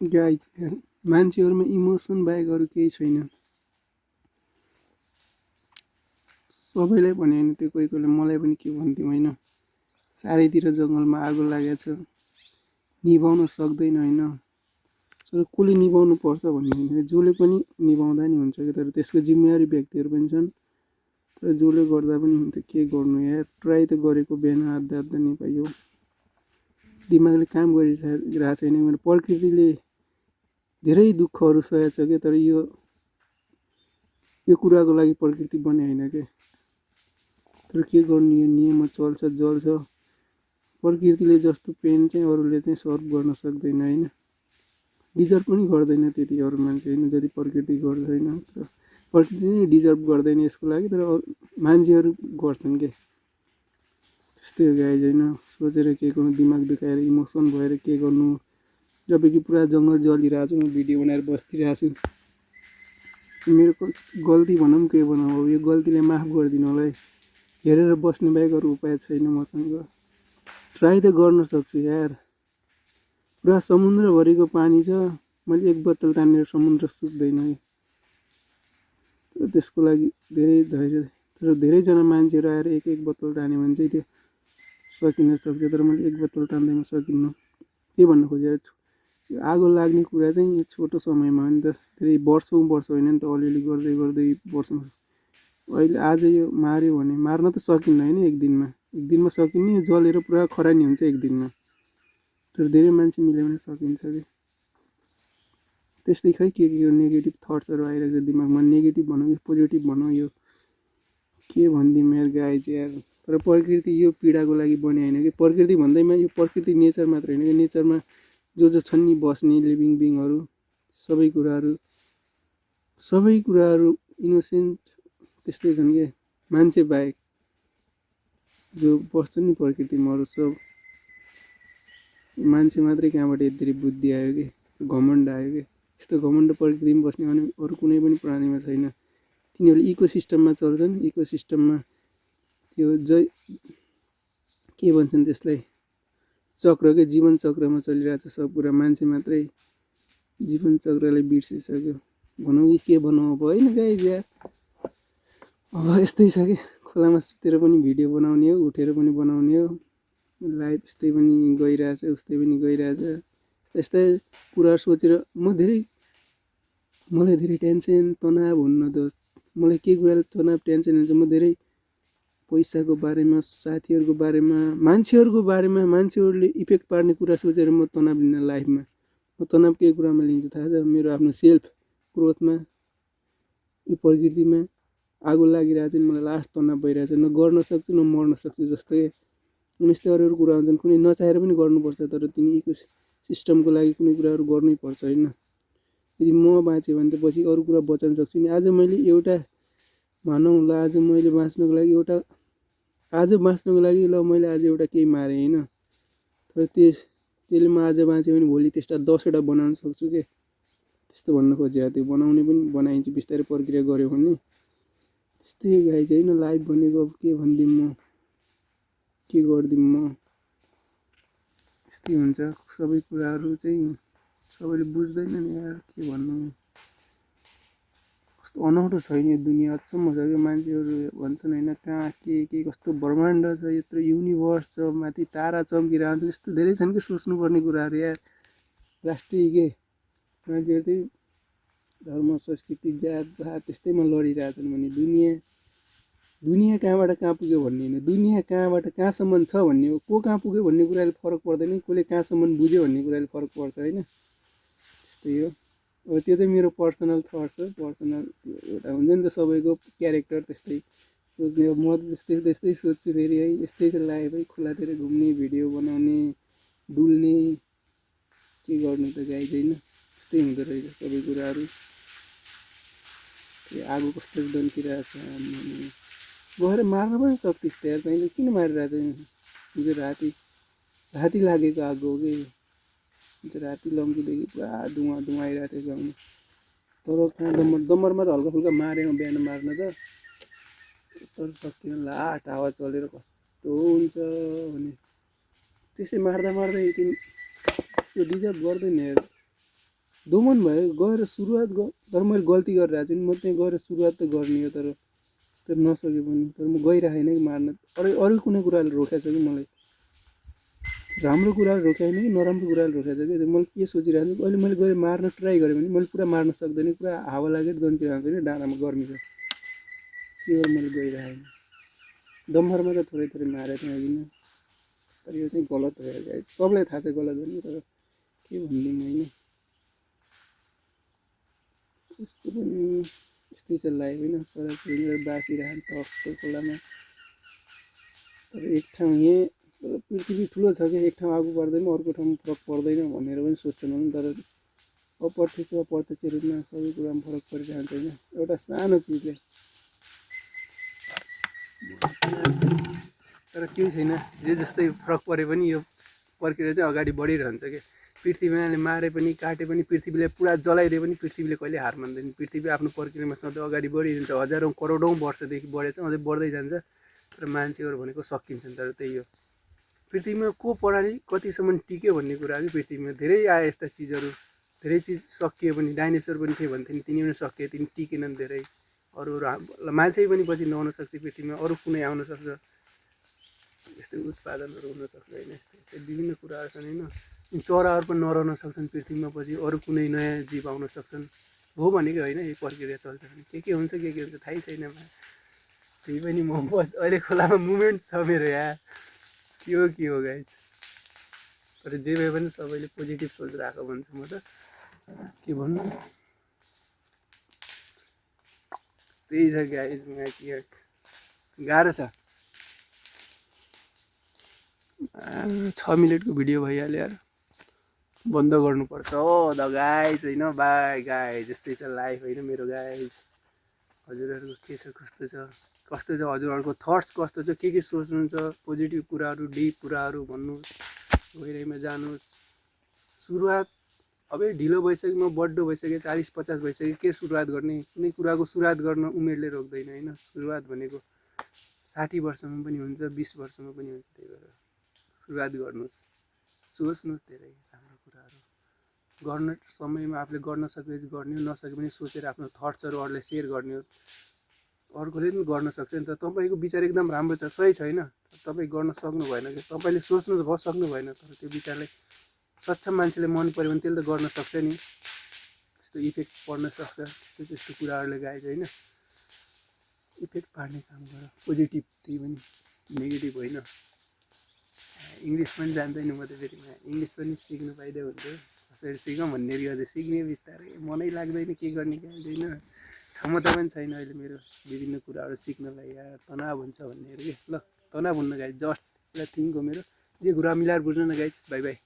गाई मान्छेहरुमा इमोसन बाहेक अरू केही छैन। सबैलाई भने होइन, त्यो कोही कोहीले मलाई पनि के भन्थ्यो होइन, चारैतिर जङ्गलमा आगो लागेको छ, निभाउन सक्दैन होइन, तर कसले निभाउनु पर्छ भन्ने होइन, जसले पनि निभाउँदा नि हुन्छ कि, तर त्यसको जिम्मेवारी व्यक्तिहरू पनि छन्। तर जसले गर्दा पनि हुन्थ्यो, के गर्नु यार, ट्राई त गरेको बिहान आधा आधा निभाइयो, दिमागले काम गरिरहेको छैन। मेरो प्रकृतिले धेरै दुःखहरू सहेको छ क्या, तर यो कुराको लागि प्रकृति बने होइन क्या। तर के गर्नु, यो नियममा चल्छ जल्छ। प्रकृतिले जस्तो पेन चाहिँ अरूले चाहिँ सर्भ गर्न सक्दैन होइन, डिजर्भ पनि गर्दैन त्यति अरू मान्छे होइन, जति प्रकृति गर्दैन। तर प्रकृति नै डिजर्भ गर्दैन यसको लागि, तर मान्छेहरू गर्छन् के। त्यस्तै हो गाइज होइन, सोचेर के गर्नु, दिमाग दुखाएर इमोसन भएर के गर्नु। जब कि पुरा जङ्गल जलिरहेको छ, म भिडियो बनाएर बसिरहेको छु। मेरो गल्ती भनौँ के भनौँ, अब यो गल्तीलाई माफ गरिदिनु होला है। हेरेर बस्ने बाहेक अरू उपाय छैन मसँग। ट्राई त गर्न सक्छु यार, पुरा समुद्रभरिको पानी छ, मैले एक बोतल तानेर समुद्र सुक्दैन है। त्यसको लागि धेरै धैर्य, तर धेरैजना मान्छेहरू आएर एक एक बोतल तान्यो भने चाहिँ त्यो सकिन सक्छ, तर मैले एक बोतल तान्दैमा सकिन्न। के भन्नु खोजेको छु, आगो लाग्ने कुरा चाहिँ यो छोटो समयमा हो नि त, धेरै वर्षौँ वर्ष होइन नि त, अलिअलि गर्दै गर्दै वर्षौँ। अहिले आज यो मार्यो भने मार्न त सकिन्न होइन, एक दिनमा सकिने, जलेर पुरा खरानी हुन्छ एक दिनमा, तर धेरै मान्छे मिल्यो भने सकिन्छ कि। त्यस्तै खै के यो नेगेटिभ थट्सहरू आइरहेको छ दिमागमा, नेगेटिभ भनौँ कि पोजिटिभ भनौँ, यो के भनिदिउँ यार गाइज यार। तर प्रकृति यो पीडाको लागि बने होइन कि, प्रकृति भन्दैमा यो प्रकृति नेचर मात्र होइन कि, नेचरमा जो छन् नि बस्ने लिभिङ बिङहरू, सबै कुराहरू इनोसेन्ट त्यस्तै छन् क्या, मान्छे बाहेक जो बस्छन् नि प्रकृतिमा अरू सब मान्छे मात्रै। कहाँबाट यति बुद्धि आयो कि, घमण्ड आयो कि, यस्तो घमण्ड प्रकृतिमा बस्ने भने अरू कुनै पनि प्राणीमा छैन। तिनीहरू इकोसिस्टममा चल्छन्, इकोसिस्टममा त्यो के भन्छन् त्यसलाई, चक्र के, जीवन चक्रमा चलिरहेको छ सब कुरा, मान्छे मात्रै जीवन चक्रलाई बिर्सिसक्यो भनौँ कि के भनौँ अब होइन गाइज यार। अब यस्तै छ कि, खोलामा सुतेर पनि भिडियो बनाउने हो, उठेर पनि बनाउने हो, लाइफ यस्तै पनि गइरहेछ, उस्तै पनि गइरहेछ। यस्तै कुरा सोचेर मलाई धेरै टेन्सन तनाव हुन्न त, मलाई के कुराले तनाव टेन्सन हुन्छ, म धेरै पैसाको बारेमा, साथीहरूको बारेमा, मान्छेहरूको बारेमा, मान्छेहरूले इफेक्ट पार्ने कुरा सोचेर म तनाव लिन्न लाइफमा। म तनाव केही कुरामा लिन्छु थाहा छ, मेरो आफ्नो सेल्फ ग्रोथमा, यो प्रकृतिमा आगो लागिरहेको चाहिँ मलाई लास्ट तनाव भइरहेछ, न गर्न सक्छु न मर्न सक्छु जस्तो के। अनि यस्तै अरू कुरा हुन्छन्, कुनै नचाहेर पनि गर्नुपर्छ, तर तिनी इको सिस्टमको लागि कुनै कुराहरू गर्नै पर्छ होइन। यदि म बाँचेँ भने त पछि अरू कुरा बचाउन सक्छु नि। आज मैले एउटा भनौँ ल, आज मैले बाँच्नको लागि ल मैले आज एउटा केही मारेँ होइन, तर त्यसले म आज बाँच्यो भने भोलि त्यसलाई 10वटा बनाउन सक्छु के, त्यस्तो भन्न खोजेको। त्यो बनाउने पनि बनाइन्छ बिस्तारै प्रक्रिया गऱ्यो भने। त्यस्तै गाई चाहिँ होइन लाइफ भनेको, अब के भनिदिउँ म, के गरिदिउँ म, यस्तै हुन्छ सबै कुराहरू चाहिँ, सबैले बुझ्दैनन् यार, के भन्नु। कस्तो अनौठो छ नि यो दुनियाँ, अचम्म छ क्या। मान्छेहरू भन्छन् होइन, कहाँ के कस्तो ब्रह्माण्ड छ, यत्रो युनिभर्स छ, माथि तारा चम्किरहेको हुन्छ, यस्तो धेरै छन् कि सोच्नुपर्ने कुराहरू यार। राष्ट्रिय के मान्छेहरू चाहिँ धर्म संस्कृति जात भात त्यस्तैमा लडिरहेछन् भने दुनियाँ कहाँबाट कहाँ पुग्यो भन्ने होइन, दुनियाँ कहाँबाट कहाँसम्म छ भन्ने हो। को कहाँ पुग्यो भन्ने कुराले फरक पर्दैन, कसले कहाँसम्म बुझ्यो भन्ने कुराले फरक पर्छ होइन। त्यस्तै हो। अब त्यो चाहिँ मेरो पर्सनल थट्स हो, पर्सनल एउटा हुन्छ नि त सबैको क्यारेक्टर त्यस्तै सोच्ने। अब म त्यस्तै सोच्छु फेरि है, यस्तै छ लाइफ है, खोलातिर घुम्ने, भिडियो बनाउने, डुल्ने, के गर्नु त गाइज होइन। त्यस्तै हुँदो रहेछ सबै कुराहरू। आगो कस्तो दन्किरहेछ, गएर मार्न पनि सक्थिस् त यार, तैँले किन मारिरहेछ। हिजो राति लागेको आगो हो कि, हिजो राति लम्कीदेखि पुरा धुवा आइरहेको थियो गाउँमा। तर कहाँ दमरमा त हल्का फुल्का मारेको बिहान मार्न त, तर सकिएन। लास्ट हावा चलेर कस्तो हुन्छ भने, त्यसै मार्दा त्यो डिजर्भ गर्दैन यार। दोमन भयो गएर सुरुवात तर मैले गल्ती गरिरहेको छु नि, म त्यहाँ गएर सुरुवात त गर्ने हो, तर नसके पनि, तर म गइरहेन कि मार्न। अरू कुनै कुराले रोकेको छ कि मलाई, राम्रो कुराले रोकेको होइन कि नराम्रो कुराले रोकेको छ कि। मैले के सोचिरहेको छु, अहिले मैले गएर मार्न ट्राई गरेँ भने मैले पुरा मार्न सक्दैन, पुरा हावा लागेर गन्तिर हाल्छु नि, डाँडामा गर्मी छ, के गरेर मैले गइरहेको दमहरमा त थोरै थोरै मारेर त्यहाँदेखि। तर यो चाहिँ गलत भयो गाइस, सबलाई थाहा छ गलत भने, तर के भनिदिउँ होइन। यसको पनि यस्तै चाहिँ लाग्यो होइन, चराचुरुङ्गी बाँसिरहन् टक्क खोलामा। तर एक ठाउँ यहाँ तर पृथ्वी ठुलो छ कि, एक ठाउँ आगो पर्दैन अर्को ठाउँमा फरक पर्दैन भनेर पनि सोध्छन् होला नि, तर अप्रत्यक्ष रूपमा सबै कुरामा फरक परिरहन्छ होइन। एउटा सानो चिजले, तर केही छैन, जे जस्तै फरक परे पनि यो प्रक्रिया चाहिँ अगाडि बढिरहन्छ कि। पृथ्वीले मारे पनि काटे पनि, पृथ्वीले पुरा जलाइदिए पनि पृथ्वीले कहिले हार मान्दैन। पृथ्वी आफ्नो प्रक्रियामा सधैँ अगाडि बढिरहन्छ, हजारौँ करोडौँ वर्षदेखि बढेछ, अझै बढ्दै जान्छ। तर मान्छेहरू भनेको सकिन्छन्, तर त्यही हो पृथ्वीमा को प्रणाली कतिसम्म टिक्यो भन्ने कुरा कि। पृथ्वीमा धेरै आए यस्ता चिजहरू, धेरै चिज सकियो पनि, डाइनोसर पनि थिए भन्थे नि, तिनी पनि सकिए, तिनी टिकेनन् धेरै। अरू मान्छे पनि पछि नहुन सक्छ पृथ्वीमा, अरू कुनै आउन सक्छ, यस्तै उत्पादनहरू हुनसक्छ होइन। यस्तै विभिन्न कुराहरू छन् होइन। चराहरू पनि नरहन सक्छन् पृथ्वीमा, पछि अरू कुनै नयाँ जीव आउन सक्छन्, हो भनेकै होइन। यो प्रक्रिया चल्छ भने के हुन्छ थाहै छैन। त्यही पनि म अहिले खोलामा मुभमेन्ट छ मेरो यहाँ, के हो गाइस। तर जे भए पनि सबैले पोजिटिभ सोच राख भन्छु म त, के भन्नु। त्यही छ गाइस, यहाँ के गाह्रो छ। 6 मिनटको भिडियो भइहाल्यो यार, बन्द गर्नुपर्छ हो द गाइज होइन। बाई गाइज, यस्तै छ लाइफ होइन मेरो गाइज। हजुरहरूको के छ, कस्तो छ हजुरहरूको थट्स कस्तो छ, के सोच्नुहुन्छ, पोजिटिभ कुराहरू, डिप कुराहरू भन्नु, गहिराइमा जानुहोस्। सुरुवात अब ढिलो भइसक्यो, म बड्डो भइसक्यो, 40-50 भइसक्यो, के सुरुवात गर्ने, कुनै कुराको सुरुवात गर्न उमेरले रोक्दैन होइन। सुरुवात भनेको 60 वर्षमा पनि हुन्छ, 20 वर्षमा पनि हुन्छ। त्यही भएर सुरुवात गर्नुहोस्, सोच्नुहोस् धेरै राम्रो कुराहरू गर्न, समयमा आफूले गर्न सकेपछि गर्ने हो, नसके पनि सोचेर आफ्नो थट्सहरू अरूलाई सेयर गर्ने हो। अर्कोले पनि गर्न सक्छ नि त। तपाईँको विचार एकदम राम्रो छ, सही छैन, तपाईँ गर्न सक्नु भएन कि, तपाईँले सोच्नु त सक्नु भएन, तर त्यो विचारलाई सक्षम मान्छेले मन पऱ्यो भने त्यसले त गर्न सक्छ नि। त्यस्तो इफेक्ट पर्न सक्छ त्यस्तो कुराहरूले गाइज होइन। इफेक्ट पार्ने काम गर, पोजिटिभ, त्यही पनि नेगेटिभ होइन। इङ्ग्लिस पनि जान्दैन म त, फेरि इङ्ग्लिस पनि सिक्नु पाइदियो हुन्थ्यो। कसरी सिकौँ भन्ने अझै सिक्ने बिस्तारै, मनै लाग्दैन के गर्ने क्या होइन। क्षमता पनि छैन अहिले मेरो विभिन्न कुराहरू सिक्नलाई, यार तनाव हुन्छ भन्नेहरू कि। ल तनाव हुन्न गाइज, जस्ट एउटा थिङ्क हो मेरो, जे कुरा मिलाएर बुझ्नु न गाइज। By by.